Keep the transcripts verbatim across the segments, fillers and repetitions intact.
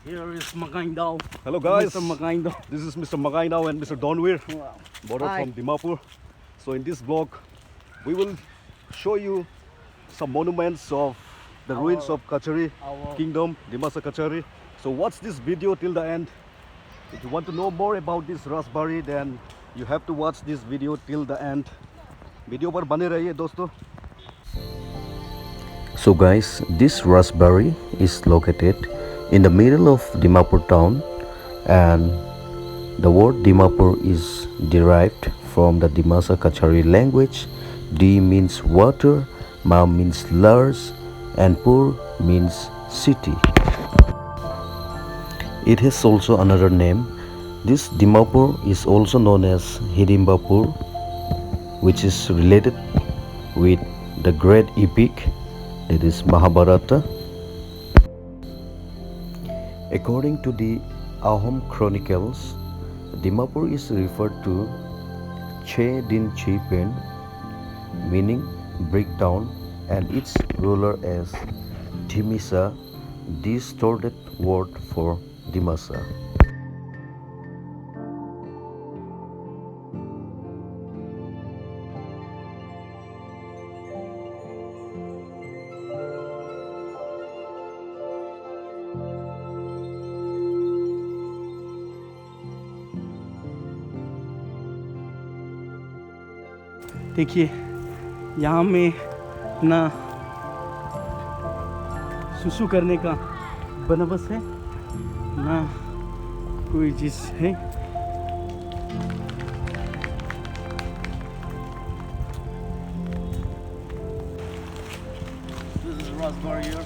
Here is Magaindao. Hello guys, Mister Magaindao. This is Mister Magaindao and Mister Donwir, Wow. Both are Hi. from Dimapur. So in this vlog, we will show you some monuments of the ruins Our- of Kachari our- Kingdom, Dimasa Kachari. So watch this video till the end. If you want to know more about this Rajbari, then you have to watch this video till the end. Video par bane rahiye, dosto. So guys, this Rajbari is located in the middle of Dimapur town, and the word Dimapur is derived from the Dimasa Kachari language. Di means water, Ma means large, and Pur means city. It has also another name. This Dimapur is also known as Hidimbapur, which is related with the great epic, that is Mahabharata. According to the Ahom chronicles, Dimapur is referred to Che Din Chi Pen, meaning brick town, and its ruler as Dimisa, distorted word for Dimasa. देखिए, यहाँ में ना सुसु करने का बंदोबस्त है, ना कोई चीज़ है। This is Rajbari here.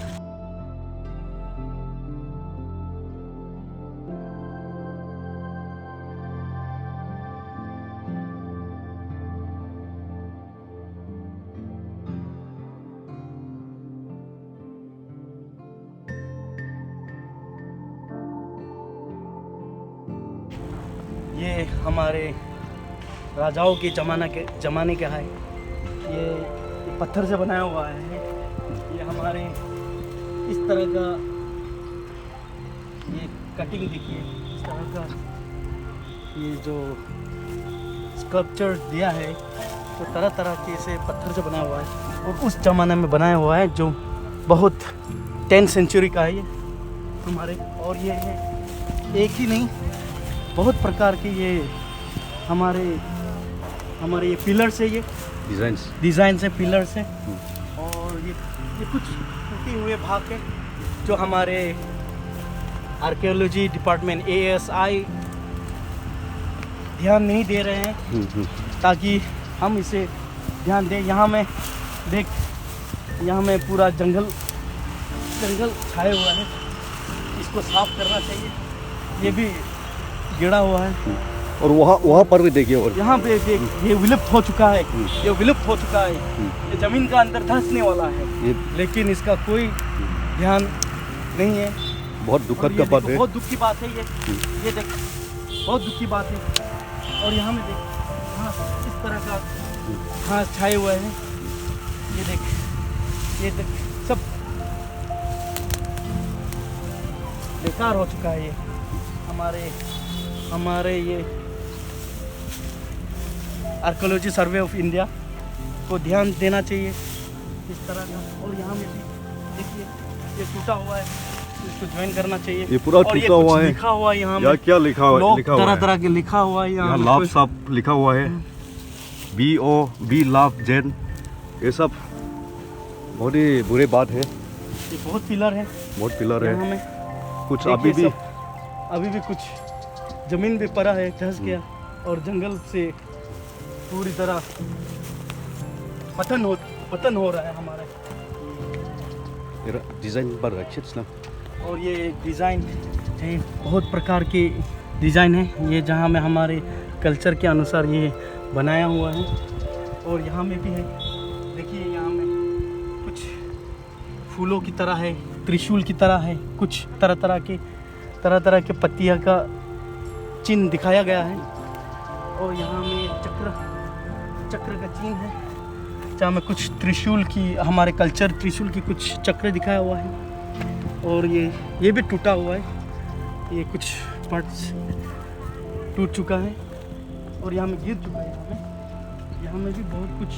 ये हमारे राजाओं के जमाना के, जमाने का है। ये, ये पत्थर से बनाया हुआ है। ये हमारे इस तरह का ये कटिंग देखिए, इस तरह का ये जो स्कल्पचर दिया है, तो तरह तरह के इसे पत्थर से बनाया हुआ है और उस जमाने में बनाया हुआ है, जो बहुत टेंथ सेंचुरी का है ये हमारे। और ये है एक ही नहीं, बहुत प्रकार के ये हमारे, हमारे ये पिलर्स है, ये डिजाइंस। डिजाइंस है, पिलर्स है। हम्म। और ये, ये कुछ टूटे हुए भाग है, जो हमारे आर्कियोलॉजी डिपार्टमेंट, एएसआई, ध्यान नहीं दे रहे हैं, हम्म, हम्म। ताकि हम इसे ध्यान दें। यहाँ में देख, यहाँ में पूरा जंगल, जंगल छाया हुआ है, इसको साफ करना चाहिए। ये भी गिरा हुआ है। और वहाँ, वहाँ पर भी देखिए, और यहाँ पे देख, ये विलुप्त हो चुका है, हम्म। ये विलुप्त हो चुका है, हम्म। ये जमीन का अंदर धंसने वाला है, ये लेकिन इसका कोई ध्यान नहीं है। बहुत दुखद और ये का बात देखो, है। बहुत दुख की बात है ये। हम्म। ये देख, बहुत दुख की बात है। और यहाँ में देख, घास, इस तरह का घास छाए हुए हैं। ये देख, ये देख, सब बेकार हो चुका है ये। हमारे, हमारे ये आर्कियोलॉजी सर्वे ऑफ इंडिया को ध्यान देना चाहिए इस तरह का। और यहाँ में भी देखिए, ये टूटा हुआ है, इसको ज्वाइन करना चाहिए। ये पूरा और ये टूटा कुछ हुआ है। लिखा हुआ है यहाँ या में। क्या लिखा हुआ, लोग लिखा हुआ तरह है? तरह के लिखा हुआ है यहाँ यहाँ में लाभ कुछ। साहब लिखा हुआ है। हम्म। बी ओ, बी लाभ जैन, ये सब बहुत ही बुरे बात है। ये बहुत पिलर है। बहुत पिलर है। यहाँ में कुछ देखिए अभी भी। सब, अभी भी कुछ जमीन भी पड़ा है, धंस हम्म। गया और जंगल से पूरी तरह पतन हो, पतन हो रहा है हमारा। तेरा डिजाइन पर रखिए ना। और ये डिजाइन है, बहुत प्रकार के डिजाइन है। ये जहाँ में हमारे कल्चर के अनुसार ये बनाया हुआ है। और यहाँ में भी है, देखिए यहाँ में कुछ फूलों की तरह है, त्रिशूल की तरह है, कुछ तरह तरह के, तरह तरह के पत्तियाँ का चिन्ह दिखाया गया है। और यहाँ में चक्र, चक्र का चिन्ह है, जहाँ में कुछ त्रिशूल की, हमारे कल्चर त्रिशूल की कुछ चक्र दिखाया हुआ है। और ये, ये भी टूटा हुआ है, ये कुछ पार्ट्स टूट चुका है और यहाँ में गिर चुका है। यहाँ में यहाँ में भी बहुत कुछ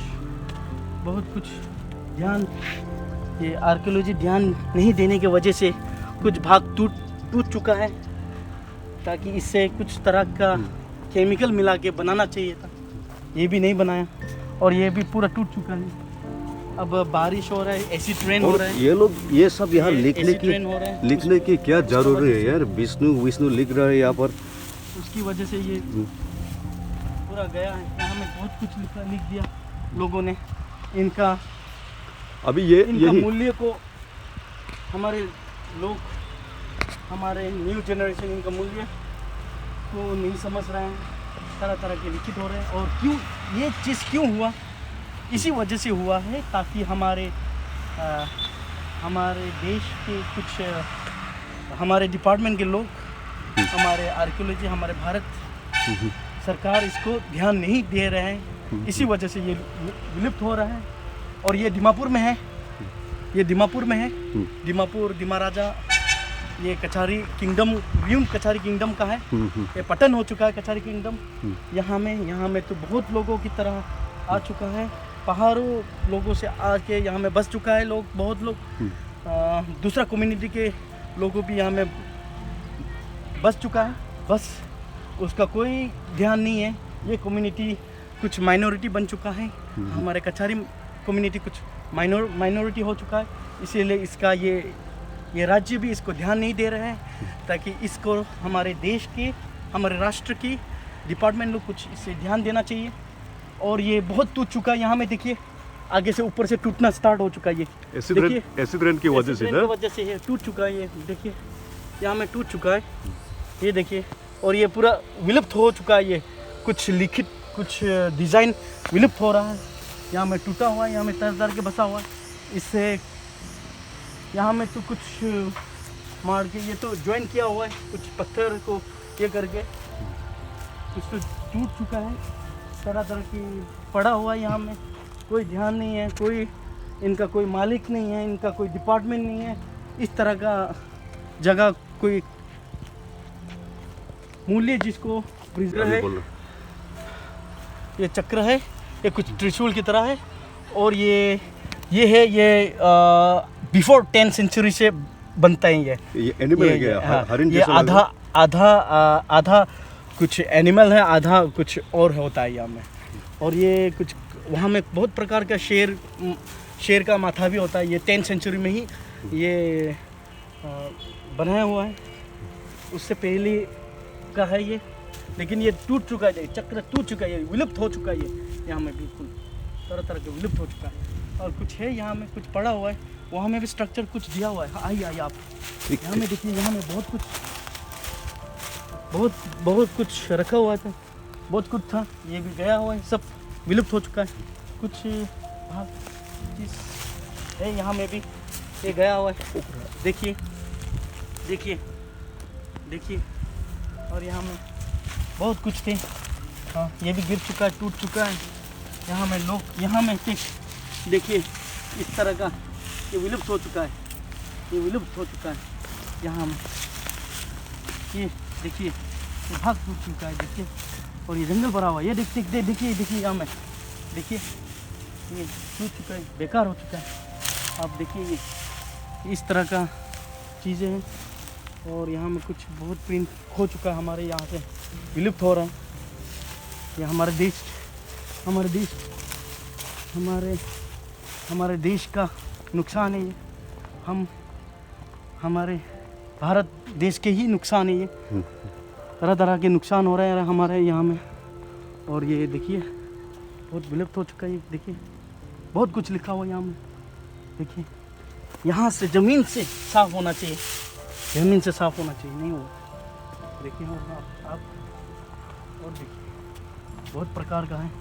बहुत कुछ ध्यान ये आर्कियोलॉजी ध्यान नहीं देने की वजह से कुछ भाग टूट टूट चुका है, ताकि इससे कुछ तरह का केमिकल मिला के बनाना चाहिए था। ये भी नहीं बनाया और ये भी पूरा टूट चुका है। अब बारिश हो रहा है, एसी ट्रेन हो और रहा है। ये लोग ये सब यहाँ ये लिखने एसी की ट्रेन हो रहा है। लिखने की क्या जरूरी है यार? विष्णु विष्णु लिख रहा है यहाँ पर। उसकी वजह से ये पूरा गया है। यहाँ में बहुत कुछ लिखा लिख दिया लोगों ने। इनका अभी ये इनका यही मूल्य को हमारे लोग, हमारे न्यू जनरेशन इनका मूल्य को नहीं समझ रहे हैं। तरह तरह के लिखित हो रहे हैं। और क्यों ये चीज़ क्यों हुआ? इसी वजह से हुआ है, ताकि हमारे अ, हमारे देश के कुछ अ, हमारे डिपार्टमेंट के लोग, हमारे आर्कियोलॉजी, हमारे भारत सरकार इसको ध्यान नहीं दे रहे हैं। इसी वजह से ये विलुप्त हो रहा है। और ये दीमापुर में है, ये दीमापुर में है। दीमापुर, दीमा राजा, ये कछारी किंगडम, रियून कछारी किंगडम का है। हम्म, हम्म, ये पतन हो चुका है कछारी किंगडम। हम्म। यहाँ में यहाँ में तो बहुत लोगों की तरह आ चुका है। पहाड़ों लोगों से आके यहाँ में बस चुका है लोग, बहुत लोग। हम्म। अ, दूसरा कम्युनिटी के लोगों भी यहाँ में बस चुका है, बस उसका कोई ध्यान नहीं है। ये कम्युनिटी कुछ माइनॉरिटी बन चुका है। हमारे कछारी कम्युनिटी कुछ माइनॉर माइनॉरिटी हो चुका है, इसीलिए इसका ये ये राज्य भी इसको ध्यान नहीं दे रहे हैं, ताकि इसको हमारे देश के, हमारे राष्ट्र की डिपार्टमेंट लोग कुछ इसे ध्यान देना चाहिए। और ये बहुत टूट चुका है। यहाँ में देखिए, आगे से ऊपर से टूटना स्टार्ट हो चुका है ये। एसिड रेन देखिए, एसिड रेन की वजह से एसिड रेन ना? की वजह से ये टूट चुका है। ये देखिए, यहाँ में टूट चुका है, ये देखिए। और ये पूरा विलुप्त हो चुका है। ये कुछ लिखित, कुछ डिज़ाइन विलुप्त हो रहा है। यहाँ में टूटा हुआ है, यहाँ में तर तर के बसा हुआ है। इससे यहाँ में तो कुछ मार के ये तो ज्वाइन किया हुआ है, कुछ पत्थर को ये करके कुछ तो टूट चुका है। तरह तरह की पड़ा हुआ है यहाँ में, कोई ध्यान नहीं है, कोई इनका कोई मालिक नहीं है, इनका कोई डिपार्टमेंट नहीं है। इस तरह का जगह कोई मूल्य जिसको प्रिजर्व अभी है। बोलो। ये चक्र है, ये कुछ त्रिशूल की तरह है। और ये ये है, ये बिफोर टेंथ सेंचुरी से बनता है ये। ये एनिमल ये, है क्या? ये, हाँ, हरिन ये जैसा लग आधा रहा है। आधा आ, आधा कुछ एनिमल है, आधा कुछ और होता है यहाँ में। और ये कुछ वहाँ में बहुत प्रकार का शेर, म, शेर का माथा भी होता है। ये टेंथ सेंचुरी में ही ये अ, बनाया हुआ है, उससे पहले का है ये, लेकिन ये टूट चुका है, चक्र टूट चुका है, ये विलुप्त हो चुका है। ये यहाँ में बिल्कुल तरह तरह के विलुप्त हो चुका है। और कुछ है यहाँ में, कुछ पड़ा हुआ है, वहाँ में भी स्ट्रक्चर कुछ दिया हुआ है। हाँ, आइए आइए आप, यहाँ में देखिए, यहाँ में बहुत कुछ, बहुत बहुत कुछ रखा हुआ था, बहुत कुछ था, ये भी गया हुआ है, सब विलुप्त हो चुका है। कुछ भाग चीज है यहाँ में भी, ये गया हुआ है। देखिए, देखिए, देखिए, और यहाँ में बहुत कुछ थे। हाँ, ये भी गिर चुका है, टूट चुका है। यहाँ में लोग, यहाँ में देख, देखिए, इस तरह का ये विलुप्त हो चुका है, ये विलुप्त हो चुका है। यहाँ में ये देखिए, ये भाग टूट चुका है, देखिए। और ये जंगल भरा हुआ है, ये देख देख देख, देखिए, देखिए, यहाँ में देखिए, ये टूट चुका है, बेकार हो चुका है। आप देखिए, ये इस तरह का चीज़ें हैं। और यहाँ में कुछ बहुत प्रिंट खो चुका है हमारे यहाँ से, विलुप्त हो रहा है। ये हमारे देश, हमारे देश, हमारे हमारे देश का नुकसान है ये। हम हमारे भारत देश के ही नुकसान है ये। तरह तरह के नुकसान हो रहे हैं हमारे यहाँ में। और ये देखिए, बहुत विलुप्त हो चुका है ये। देखिए, बहुत कुछ लिखा हुआ है यहाँ में। देखिए, यहाँ से, ज़मीन से साफ होना चाहिए, ज़मीन से साफ होना चाहिए, नहीं हुआ। देखिए, और आप, आप और देखिए, बहुत प्रकार का है,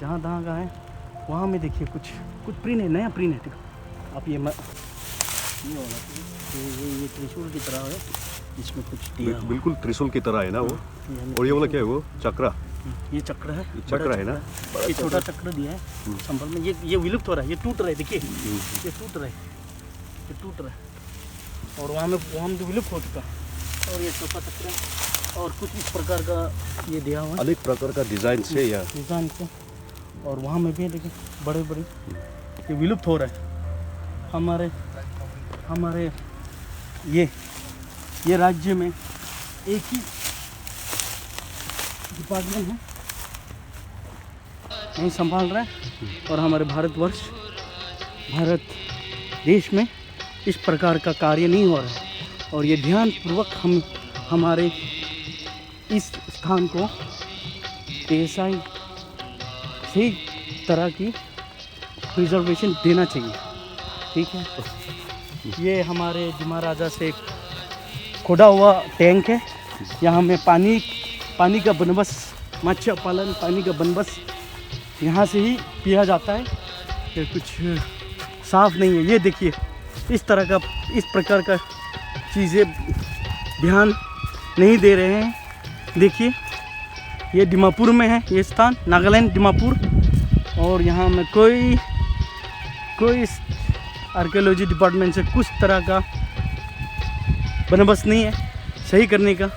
जहाँ तहाँ का है। वहाँ में देखिए, कुछ कुछ प्रिंट है, नया प्रिंट है। ठीक है, आप ये मत, ये वाला, ये ये ये त्रिशूल की तरह है, इसमें कुछ दिया बिल- हुआ। बिल्कुल त्रिशूल की तरह है ना वो। ये हमें और ये वाला क्या है वो? चक्रा। ये चक्र है, ये चक्र बड़ा है ना? चक्र। ये छोटा चक्र दिया है संभल में। ये ये विलुप्त हो रहा है, ये टूट रहा है। देखिए, ये टूट रहा है, ये टूट रहा है। और वहाँ में, वहाँ में तो विलुप्त हो चुका है। और ये चौका तख्ता है। और कुछ इस प्रकार का ये दिया हुआ है। अनेक प्रकार का डिजाइन से या। डिजाइन से। और वहाँ में भी देखिए, बड़े बड़े, ये विलुप्त हो रहा है। हमारे, हमारे ये, ये राज्य में एक ही डिपार्टमेंट है, नहीं संभाल रहा है। और हमारे भारतवर्ष, भारत देश में इस प्रकार का कार्य नहीं हो रहा है। और ये ध्यानपूर्वक हम, हमारे इस स्थान को ऐसा ही, सही तरह की प्रिजर्वेशन देना चाहिए। ठीक है, ये हमारे दिमा राजा से खोदा हुआ टैंक है। यहाँ में पानी, पानी का बंदोबस्त, मत्स्य पालन, पानी का बंदोबस्त यहाँ से ही पिया जाता है। ये कुछ साफ नहीं है। ये देखिए, इस तरह का, इस प्रकार का चीज़ें ध्यान नहीं दे रहे हैं। देखिए, ये दिमापुर में है, ये स्थान नागालैंड दिमापुर। और यहाँ में कोई, कोई आर्कियोलॉजी डिपार्टमेंट से कुछ तरह का बंदोबस्त नहीं है सही करने का।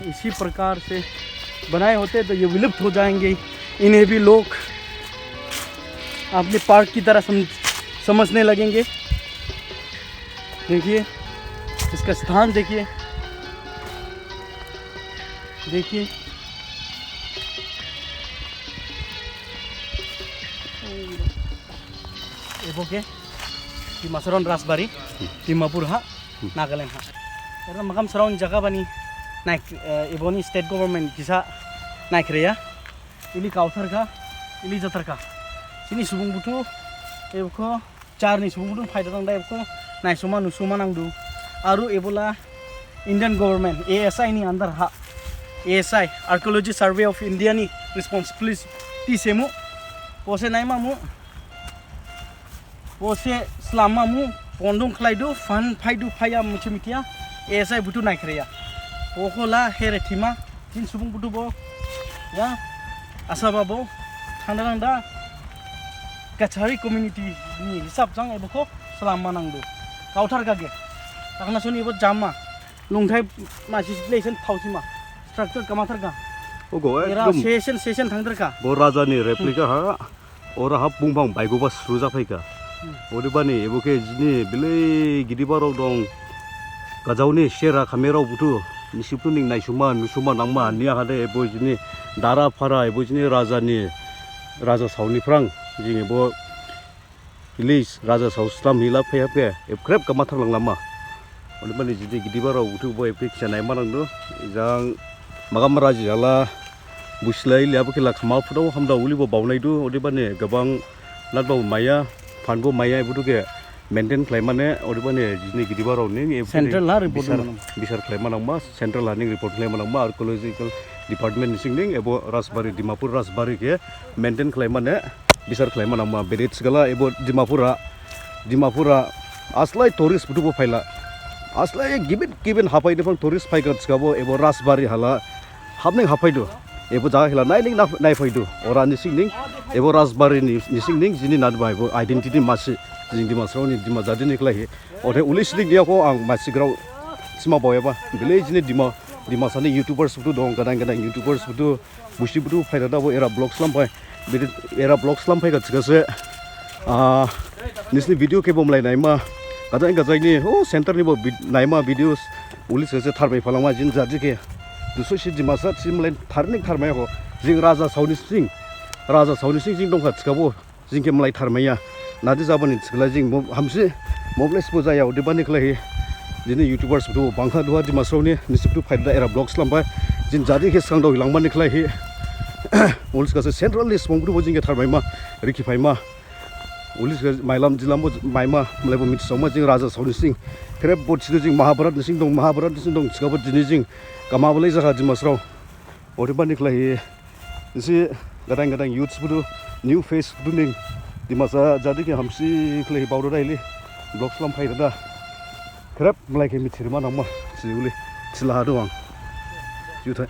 इसी प्रकार से बनाए होते तो ये विलुप्त हो जाएंगे। इन्हें भी लोग अपने पार्क की तरह सम-, समझने लगेंगे। देखिए, इसका स्थान देखिए, देखिए, ebo khe Dimasarao ni rajbari, Dimapur ha, Nagaland ha. Era makam sarao ni jaga bani naik, eh, eboni state government kisa naikreya. Ili kautharkha, ili jatharkha. Sini subung buthu, ebo kho, jarni subung buthu phaidadang da ebo kho, naisoma nusoma nangdu. Aru ebola Indian government, A S I ni under ha, A S I, Archaeology Survey of India ni responsibility semu, pose naimamu, pose slammamu, pondong khlaidu, fund phaidu, phaiya musi mithiya, A S I buthu naikreya. Pokhola here thima, jini subung buthu bo, ya, asaba bo, thangdadang da, Kachari community ni hisab jang ebo kho slamma nangdu. Kauthar kage. Takna soni ebo jamma. Lungthai masi leisen thausima. Structure kamatharkha. Ogo, era ekdom session, session thangtharkha. Bo raja ni replica ha. Ora ha bungphang baigoba srujaphaikha. Hmm. Odebani ebo khe jini belai gidibarao dong. Gajaoni sera khamerao buthu. Nisi buthu ning naisuma, nusuma nangma, niya hade ebo jini dara phara, ebo jini raja ni, raja saoni phrang. Jing ebo Village raja sao slam hila phaiya phe, ebo khrip kamathar langlama. Odebani jini gidibarao buthu bo ebo khe khisa naima nangdu. Jang magam raji hala buslai liya bo khe lakhama phudao hamdao uli bo baonaidu. Odebani gabang nadbao maiya, fund bo maiya ebo buthu khe maintain khlaimane. Odebani jini gidibarao ning ebo khe central ha report bisar, manang, bisar khlaima nangma, central ha ning report khlaima nangma, archaeological department ni sing ning ebo rajbari, Dimapur rajbari khe maintain khlaimane. Bisar khlaima nangma, bede thikhala ebo Dimapur ha, Dimapur ha aslai tourist buthu bo phaila. Aslai gibin gibin haphai niphrang tourist phaikha thikhabo ebo rajbari hala hapning haphaidu. Ebo jaga hila naining na-, naiphaidu. Ora nising ning, ebo rajbari ni, nising ning jini nadba ebo identity masi, jing Dimasarao ni Dima jadi ni khlaihi. Ode uli sining niya kho ang masi grao sima baoyaba. Belai jini Dima, Dimasa ni YouTubers buthu dong, gadain gadain YouTubers buthu. Busi buthu phaidada bo era vlog slam phai. Bidi era vlog slam phaikha thikhase. Ah, nisini video khe bo mlai naima. Gajai gajai ni, oh, center ni bo vid-, naima videos. Uli thikhase tharmai phalangma jini jadi khe. Duso si Dimasa si mlai tharning tharmai kho. Jing raja saoni sing. Raja saoni sing jing dongkha thikhabo. Jing khe mlai tharmaiya. Nadi jabani thikhala jing mo-, hamsi mobilize bo jaya, odebani khlaihi. Jini YouTubers buthu bangkha duha Dimasarao ni, nisi buthu phaidada era vlog slam phai. Jini jadi khe sgang dao hilangmani khlaihi. Uli thikhase central ni subung buthu bo jing khe tharmaima, rikhi phaima. Uli thikhase mailam jilam bo maima, mlai bo mithisaoma jing raja saoni sing. Khrip bo thidu jing Mahabharat ni sing dong, Mahabharat ni sing dong, thikhabo dini jing kamabalai jakha Dimasarao. Odebani khlaihi. Nisi gadain gadain youths buthu, new face buthu ning, Dimasa jadi khe hamsi khlaihi baodada ili vlog slam phaidada. Khrip mlai khe mithirima nangma, si uli, si lahadu ang. Juthai.